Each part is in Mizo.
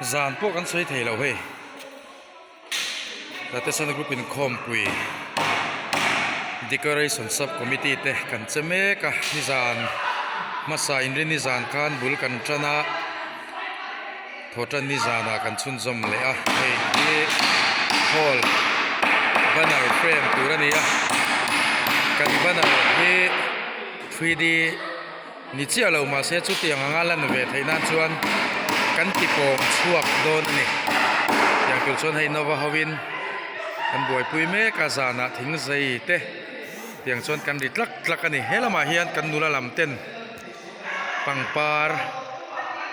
Zan pawh kan sawi thei lo hei. Tate Group inkhawmpui Decoration Sub Committee te kan che mek a, nizan hmasa inrin nizan khan bul kan tan a, thawhtan nizanah kan chhunzawm leh a, hei hi hall banner frame tur a ni a, kan banner hi 3D. Ni chiah lo mahse chutiang anga lan ve theih nan chuan kan ti pawng chhuak dawn a ni. Tiang tur chuan hei Nova hovin kan buaipui mek a zanah thing zai te tiang chuan kan ri tlak tlak a ni. He lamah hian kan nula lam ten pangpar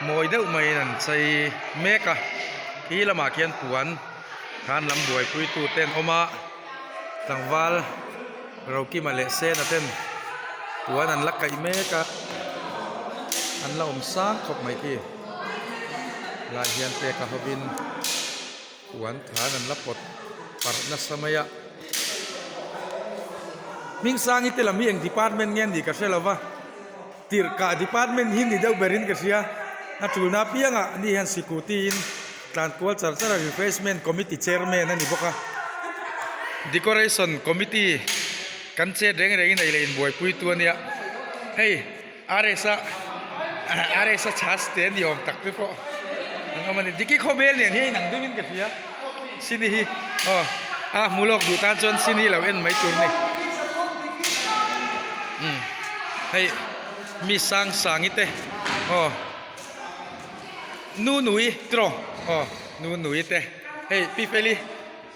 mawi deuh maiin an chei mek a, khi lamah khian puan khan lam buaipui tu te an awm a, tlangval. Rokima leh Sena ten puan an la kaih mek a, an la awm sang khawp mai khi. Helai hian peka hovin puan than an la pawt parh nasa mai a. Hmingsangi te lam hi eng department nge anih ka hre lo va, Tirhkah department hi ni deuh berin ka hria. A tulna apiangah ani hian sikutiin tlan kual char char a, refreshment committee chairman a ni bawk a. Decoration committee kan chet reng rengin ei leh inbuaipui tu a nia. Hei RS-a RS-a chhas te ni awm tak te pawh an awm a ni. Diki khawvel nen hian inang deuhin ka hria. Sini hi aw a hmu lawk duh tan chuan sini lo en mai tur a ni. Umm hei mi sang sangi te aw nu nui tiraw aw nu nui te hei pi feli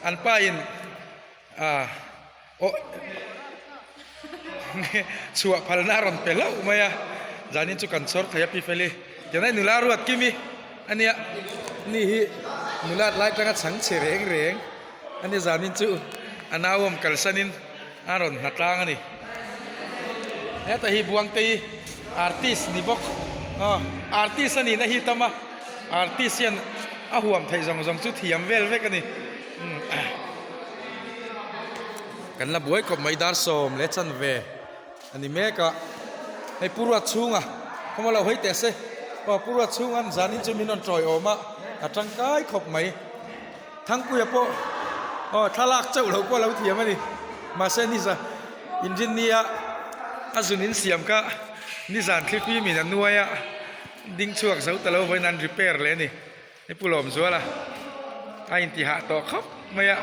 an pa in ah aw chhuah phalna a rawn pe hlauh mai a zanin chu kan chhawr thei a pi feli tichuan hei nula ruat kimi ania ni hi nula lai atanga chhang chhe reng reng ani zanin chu a nauawm kalsanin a rawn hna tlang a ni heta hi Buangtei artist ni bawk aw artist a nihna hi tam a artist hian a huam theih zawng zawng chu thiam vel vek a ni kan la buai khawp mai dar sawm leh chanve a ni mek a hei pu ruat chhunga khawma lo hawi teh se aw pu ruat chhunga an zanin chu min rawn tawiawm a a tangkai khawp mai. Thangpuia pawh aw thlalak chauh loh pawh a lo thiam a ni. Mahse niza inrinnia a zun insiam kha nizan thlifim in a nuai a ding chhuak zo ta lo vawiin an repair leh a ni. Hei Pu Lawmzuala a intihah tawh khawp mai a,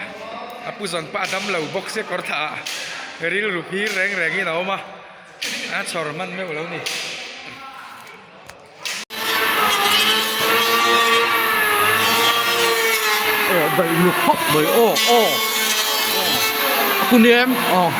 a pu zawn pah a dam lo bawk sia kawr thah ah rilru phir reng rengin a awm a, a chhawr hman meuh lo ni. Aw daih lu khawp mai aw aw a kun em aw.